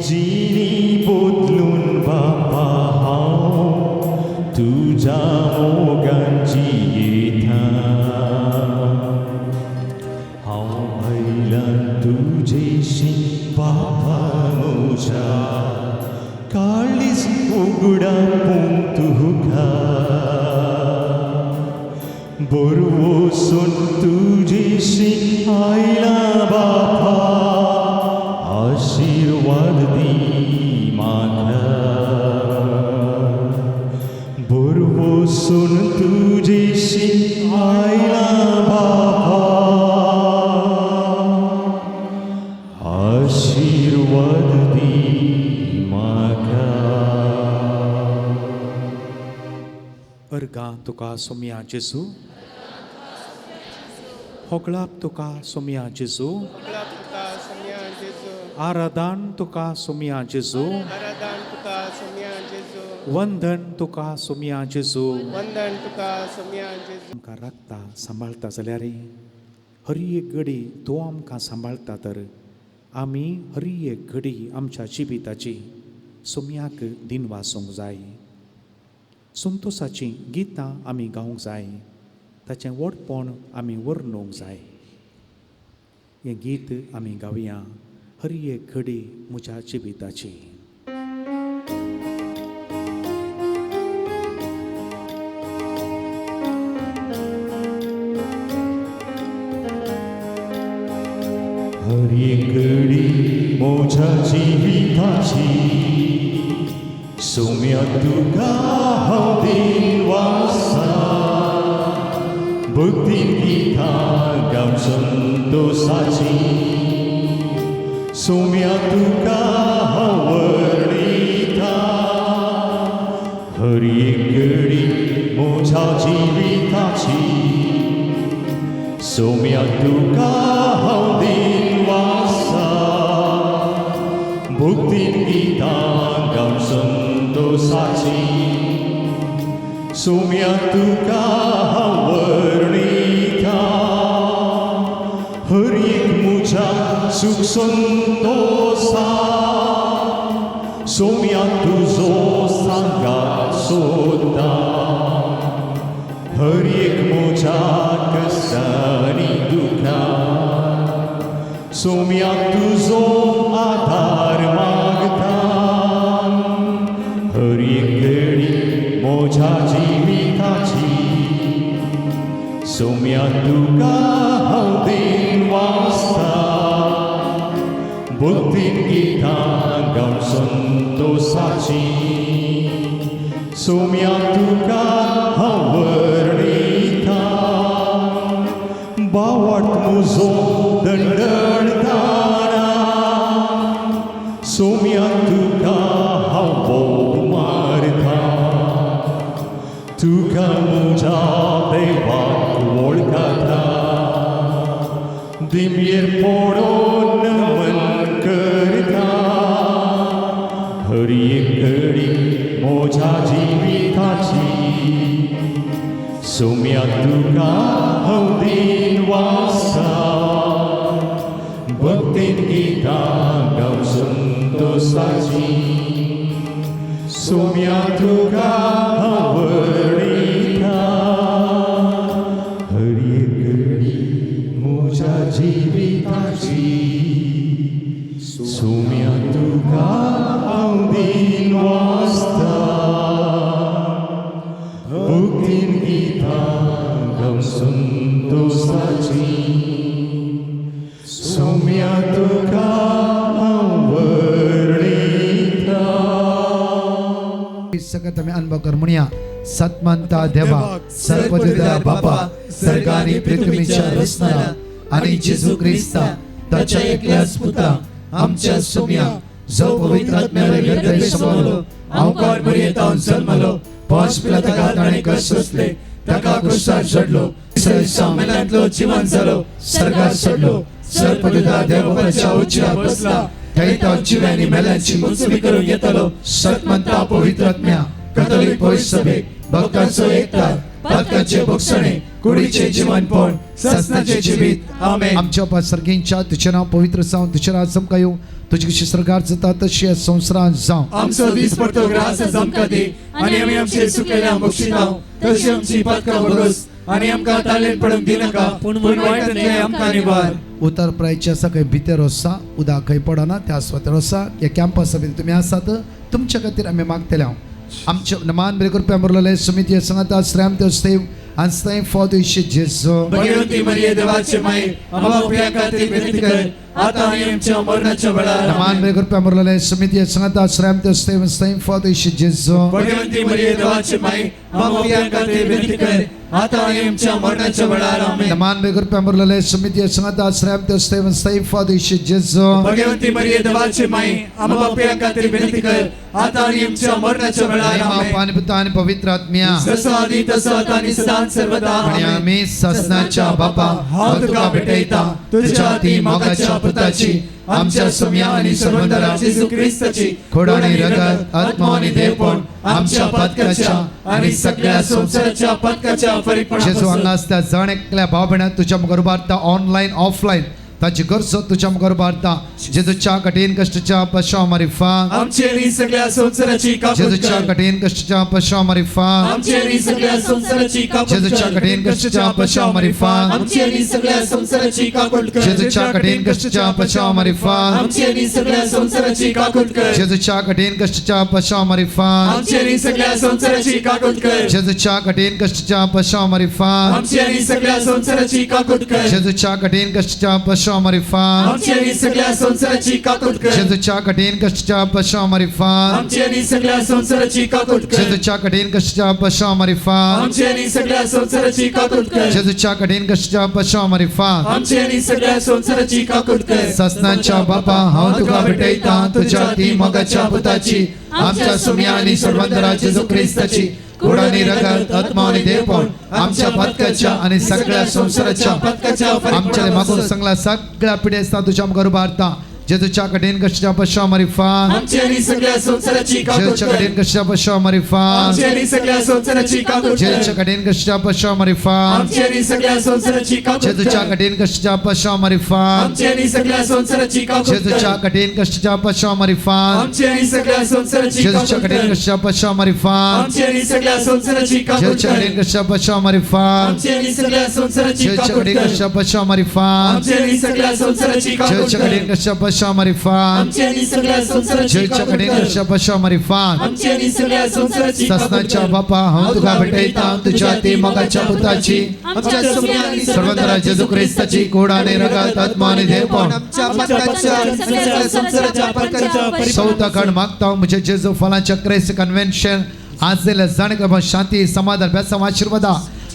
जिणी बदलून बापा हांव तुज्या मोगान जियेता. हांव आयलां तुजेशी बापा म्हज्या, काळीज उगडापून तुका, बरवसून तुजेशी आयलां बापा, आशिर्वाद दी म्हाका. बरवसून तुजेशी आयलां बापा, आशिर्वाद दी म्हाका. अर्गां तुका सोमया जेजू, होगळाप तुका सोमया जेजू, होगळाप तुका सोमया जेजू, आराधन तुका सोमया जेजू, आराधन तुका सोमया जेजू, वंदन तुका सोमया जेजू. वंदन तुका सोमया जेजू. आमकां राखता सांबाळटा जाल्यार हर एक घडी तूं आमकां सांबाळटा, तर आमी हर एक घडी आमच्या जिविताची सोमयाक दिन वासूंक जाय. संतोसाचीं गितां आमी गावंक जाय, ताचें व्हडपण आमी वर्णूंक जाय. हें गीत आमी गावया, हर एक घडी म्हज्या जिविताची. हर एक घडी म्हज्या जिविताची, सोम्या तुका हांव दिनवासा. भक्तीन गितां गावन संतोसाची, सोम्या तुका हांव वर्णिता. हर एक घडी म्हज्या जिविताची, सोम्या तुका हांव दिनवासा. भक्तीन गितां गावन संतोसाची, सोम्या तुका हांव वर्णिता. हर एक म्हज्या सुख संतोसा, सोम्या तुजो सांगात सोदता. हर एक म्हज्या कश्टांनी दुखां, सोम्या तुजो आधार मागता. हर एक घडी म्हज्या जिविताची, सोम्या तुका हांव दिनवासता. भक्तीन गितां गावन संतोसाची, सोम्या तुका हांव वर्णिता. बावट म्हजो दंडणताना, सोम्या तुका हांव बोब मारता. तुका म्हज्या देवाक वळखता, दिमयेर पडोन नमन करता. हर एक घडी म्हज्या जिविताची, सोम्या तुका हांव दिनवासा. भक्तीन गितां गावन संतोसाची, सोम्या तुका हांव वर्णिता. हर एक घडी म्हज्या जिविताची, सोम्या तुका हांव दिनवासता. भक्तीन गितां गावन संतोसाची, सोम्या तुका हांव वर्णिता. सगळं आमी अनुभव कर म्हणया. सतमंता देवा, सर्वदिदा बापा, सर्गानी पृथ्वीच्या रचणारा आणि जेजू क्रिस्ता ताच्या एकल्याच पुता आमच्या सोम्या, जो पवित्र आत्म्याला गर्भे समवलो, अवकार मरियेतावन जन्मलो, पांच पिला ताणें कष्ट सोंसले, ताका क्रुसार चडलो, मेल्यांतलो जिवन जालो, सर्गार चडलो, सर्वदिदा देवबापाच्या उजव्या बसला, थंय तो जिव्यांनी मेल्यांची मुंचवी करून येतलो. सतमंता पवित्र आत्म्या, कथोलिक पवित्र सभेक, भक्तांचो एकता पातकाचे भोगसणे, कुडीचे जिवनपण, सासणाचे जिवीत. आमेन. आमच्या बापा सर्गींच्या, तुझें नांव पवित्र जावं, तुजें राज आमकां येवं, तुजी कशी सरकार जाता तशी ह्या संवसारांत जावं. आमचो दीस पडतो ग्रास आज आमकां दी आनी आमी आमचे चुकलेल्या बक्षिताव तशी आमची पातकां भोगस आनी आमकां तालेन पडूंक दिनाका, पूण वायटांतलें आमकां निवार. उतर प्रायचे आसा खंय भितर आसा, उदक खंय पडना त्या सुवातेर आसा. ह्या कॅम्पसा भितर तुमी आसात, तुमच्या खातीर आमी मागतले. हांव आमच्या मान बरे कृपया मुरलेले समिती सांगता श्रम देव आनी फॉद जेजू. भगवंती मरिये देवाचे माई, आम्हा पाप्यां खातीर विनंती कर, आता आनी आमच्या मरणाच्या वेळार. मान बरे कृपया मुरलेले समिती सांगता श्रम देव आनी फॉद जेजू. भगवंती मरिये देवाचे माई, आम्हा पाप्यां खातीर विनंती कर, आता आनी आमच्या मरणाच्या वेळार. आमेन. मान बरे कृपया मुरलेले समिती सांगता श्रम देव आनी फॉद जेजू. भगवंती मरिये देवाचे माई, आम्हा पाप्यां खातीर विनंती कर, आता आनी आमच्या मरणाच्या वेळार. आमेन. पाणी पुता आणि पवित्र आत्म्या. जसो आदी तसो आता आनी सदांच सर्वदा. आणि आमेन. आम्ही ससनाच्या बापा, हांव तुका भेटयता तुझ्या अति मोगाच्या पुताची, आमच्या सुम्या आणि सर्वंदरा जेजू क्रिस्ताची खोड आणि रगत, आत्मा आणि देवपण, आमच्या पातकाच्या आणि सगळ्या संसाराच्या पातकाच्या जेजू फरीकपणापासून हांगा आसता जण एकल्या भाव भयणां तुज्या मुखार उबारता, ऑनलायन ऑफलायन ताची गरजो तुज्या मुखार उबारता. जेजूच्या कठीण कश्टच्या पश्चाव मारिफा आमची आणि सगळ्या संसाराची काकूत जेजूच्या कर. कठीण कश्टच्या पश्चाव मारिफा आमची आणि सगळ्या संसाराची काकूत जेजूच्या कर. कठीण कश्टच्या पश्चाव मारिफा आमची आणि सगळ्या संसाराची काकूत कर. जेजूच्या कठीण कश्टच्या पश्चाव मारिफा आमची आणि सगळ्या संसाराची काकूत कर. जेजूच्या कठीण कश्टच्या पश्चाव मारिफा आमची आणि सगळ्या संसाराची काकूत कर. जेजूच्या कठीण कश्टच्या पश्चाव मारिफा आमची आणि सगळ्या संसाराची काकूत कर. जेजूच्या कठीण कश्टच्या पश्चाव मारिफा आमची आणि सगळ्या संसाराची काकूत कर. जेजूच्या कठीण कश्टच्या पश्चाव मारिफा आमची आणि सगळ्या संसाराची काकूत कर. जेजूच्या कठीण कश्टच्या पश्चाव मारिफा आमची आणि सगळ्या संसाराची काकूत कर. जेजूच्या कठीण कश्टच्या पश्चाव मारिफा आमची आणि सगळ्या संसाराची काकूत कर. ससनाच्या बापा, हांव तुका भेटयता तुझ्या ती मोगाच्या पुताची, आमच्या सुम्या आणि सर्वंतरा जेजू क्रिस्ताची गोड आणि रगत, आत्मा आणि देवपण, आमच्या पातकाच्या आणि सगळ्या संसाराच्या पातकाच्या आमच्या मागून सांगला सगळ्या पिढ्या तुझ्या मुखार उबारता. जेजूच्या कठीण कश्टच्या पश्चाव मारिफा आमची आणि सगळ्या संसाराची काकूत जेजूच्या कर. कठीण कश्टच्या पश्चाव मारिफा आमची आणि सगळ्या संसाराची काकूत कर. जेजूच्या कठीण कश्टच्या पश्चाव मारिफा आमची आणि सगळ्या संसाराची काकूत जेजूच्या कर. कठीण कश्टच्या पश्चाव मारिफा आमची आणि सगळ्या संसाराची काकूत जेजूच्या कर. कठीण कश्टच्या पश्चाव मारिफा आमची आणि सगळ्या संसाराची जेजूच्या काकूत कठीण कर. कश्टच्या पश्चाव मारिफा आमची आणि सगळ्या संसाराची काकूत जेजूच्या कर. कठीण कश्टच्या पश्चाव मारिफा आमची आणि सगळ्या संसाराची जेजूच्या काकूत कठीण कर. कश्टच्या पश्चाव मारिफा आमची आणि सगळ्या संसाराची काकूत जेजूच्या कठीण कर. कश्टच्या पश्चाव मारिफा आमची आणि सगळ्या संसाराची जेजूच्या काकूत कठीण कर. कश्टच्या पश्चाव मारिफा आमची आणि सगळ्या संसाराची काकूत ससनाच्या कर. बापा, हांव तुका भेटयता तुझ्या ती मोगाच्या पुताची, आमच्या सुम्या आणि सर्वंतरा जेजू क्रिस्ताची गोड आणि रगत, आत्मा आणि देवपण आमच्या पातकाच्या आणि सगळ्या संसाराच्या पातकाच्या सौताकण मागता म्हणजे जेजू फलाच्या क्रेस कन्व्हेन्शन आज दिल्या जाणकार शांती समाधान बेसांव आशीर्वादा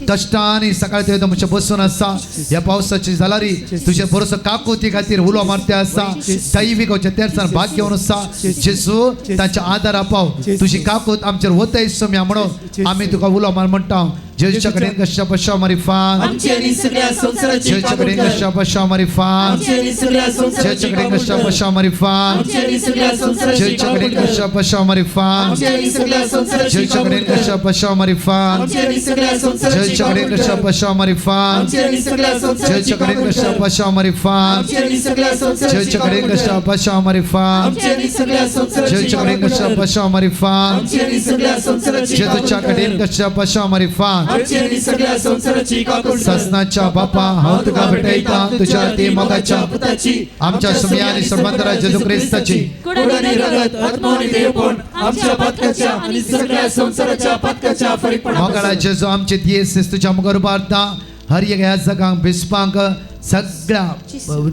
कष्टाने सकाळी ते तुमच्या बसून आसा. ह्या पावसाची जालारी तुझे बरोसो काकुती खातीर उलो मारते आसा. दैवीक तेरसान भाग घेवन आसा. जेजू तांच्या आदारा पाव, तुझी काकूत आमचेर वतय सम्या म्हणून आमी तुका उलो मार म्हणटा. जेजूच्या कडेन कश्या पश्या मारिफा आमची आणि सगळ्या संसाराची जेजूच्या काकूत कडेन कर. कश्या पश्या मारिफा आमची आणि सगळ्या संसाराची जेजूच्या कडेन काकूत कश्या कर. पश्या मारिफा आमची आणि सगळ्या संसाराची जेजूच्या काकूत कडेन कर. कश्या पश्या मारिफा आमची आणि सगळ्या संसाराची जेजूच्या काकूत कडेन कर. कश्या पश्या मारिफा आमची आणि सगळ्या संसाराची जेजूच्या कडेन काकूत कश्या कर. पश्या मारिफा आमची आणि सगळ्या संसाराची जेजूच्या कडेन काकूत कश्या कर. पश्या मारिफा आमची आणि सगळ्या संसाराची जेजूच्या कडेन काकूत कश्या कर. पश्या मारिफा आमची आणि सगळ्या संसाराची जेजूच्या कडेन काकूत कश्या कर. पश्या मारिफा आमची आणि सगळ्या संसाराची जेजूच्या काकूत कडेन कर. कश्या पश्या मारिफा आमची आणि सगळ्या संसाराची काकूत कर. ससनाच्या बापा, हांव तुका भेटयता तुझ्या ती मोगाच्या पुताची, आमच्या सुम्या आणि सर्वंतरा जेजू क्रिस्ताची गोड आणि रगत, आत्मा आणि देवपण, आमच्या पातकाच्या आणि सगळ्या संसाराच्या पातकाच्या फरीकपणापासून मोगाळा जेजू, आमचे दियेस तुझ्या मुखार उबारता. हर एक ह्या जगांक बिस्पांक सगळ्या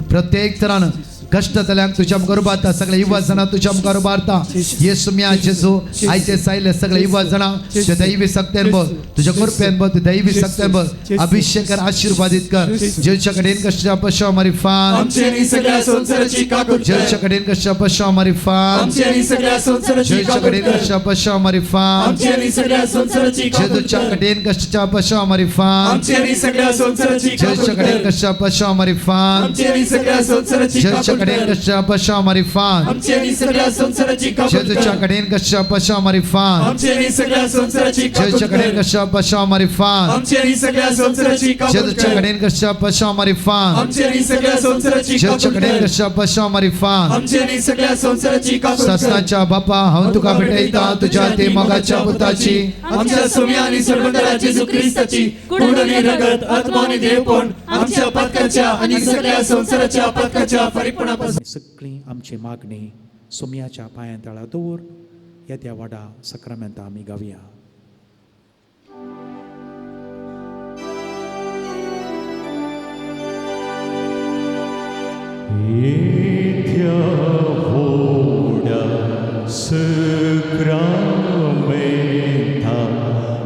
प्रत्येक तरान कष्ट जाल्यांक तुझ्या मुखार उबारता. सगळे युवा जाणां तुझ्या मुखार उबारता. येसू म्या जेजू आयचे सायले सगळे युवा जाणां तुझ्या दैवी सक्त्यान बघ, तुझ्या कृपेन बघ, तुझ्या दैवी सक्त्यान बघ, अभिषेक कर, आशीर्वादित कर. जेजूच्या कडेन कश्टा पश्चाव मारिफा आमची आणि सगळ्या संसाराची काकूत कर. जेजूच्या कडेन कश्टा पश्चाव मारिफा आमची आणि सगळ्या संसाराची जेजूच्या काकूत कडेन कर. कश्टा पश्चाव मारिफा आमची आणि सगळ्या संसाराची काकूत जेजूच्या कर. कडेन कश्टा पश्चाव मारिफा आमची आणि सगळ्या संसाराची काकूत जेजूच्या कडेन कर. कश्टा पश्चाव मारिफा आमची आणि सगळ्या संसाराची जेजूच्या काकूत जेजूच्या काकूट कडेन कर. कश्या पशा मारिफात. आमची आनी सगळ्या संवसाराची काकूट जेजूच्या कर. कडेन कश्या पशा मारिफात. आमची आनी सगळ्या संवसाराची काकूट जेजूच्या कडेन कर. कश्या पशा मारिफात. आमची आनी सगळ्या संवसाराची काकूट जेजूच्या कर. कडेन कश्या पशा मारिफात. आमची आनी सगळ्या संवसाराची जेजूच्या काकूट कडेन कर. कश्या पशा मारिफात. आमची आनी सगळ्या संवसाराची काकूट कर. ससनाच्या बापा, हांव तुका भेटयता तुझ्या ते मोगाच्या पुताची, आमच्या सोम्या आणि सर्वंतरा जेजू क्रिस्ताची कूड आणि रगत, आत्मा आणि देवपण आमच्या पातकाच्या आणि सगळ्या संवसाराच्या पातकाच्या फारीकपणापासून सगळी आमची मागणी सोमयाच्या पांयां तळा दवर ह्या त्या वाडा सक्रामेंता आमी गावया. येत्या व्हडा सक्रामेंता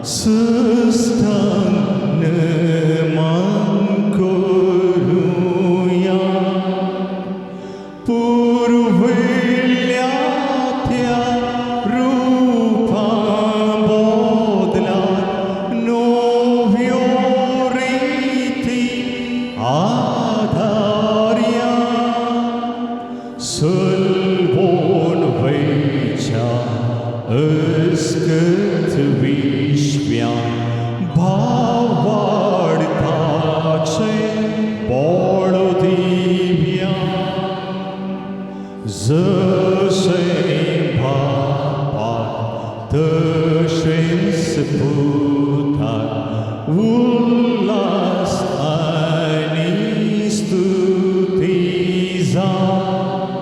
सस्तान नमन करुया. पुर्विल्ल्या त्या रुपा बदला नव्यो रिती आधार्या. सलवोन वयच्या अस्कत विश्व्या भावार्थाचे बळ दिव्या. जशें बापाक तशेंच पुताक उल्हास आनी स्तुती जावं.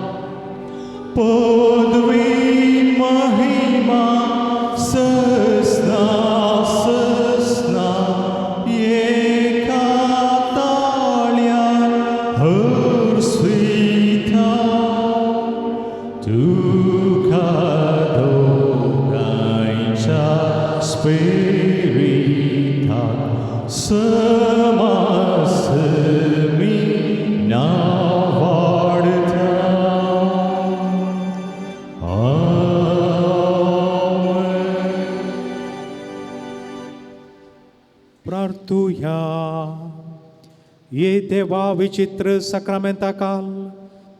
पदवी महिमा ससना ससना एका ताळ्यान हर्षिता. तुका दोगांयच्या स्पिरिताक समासमी नावाडता. आमेन. प्रार्थुया. ये देवा, विचित्र सक्रामेंता काल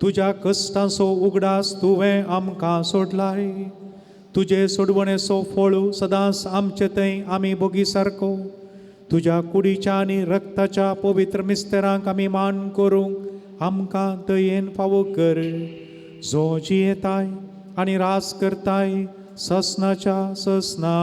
तुज्या कश्टांचो उगडास तुवें आमकां सोडलाय. तुजे सोडवणेचो फळ सदांच आमचे थंय आमी बोगी सारको तुज्या कुडीच्या आनी रक्ताच्या पवित्र मिस्तेरांक आमी मान करूंक आमकां दयेन फावो कर, जो जियेताय आनी राज करताय ससनाच्या ससना.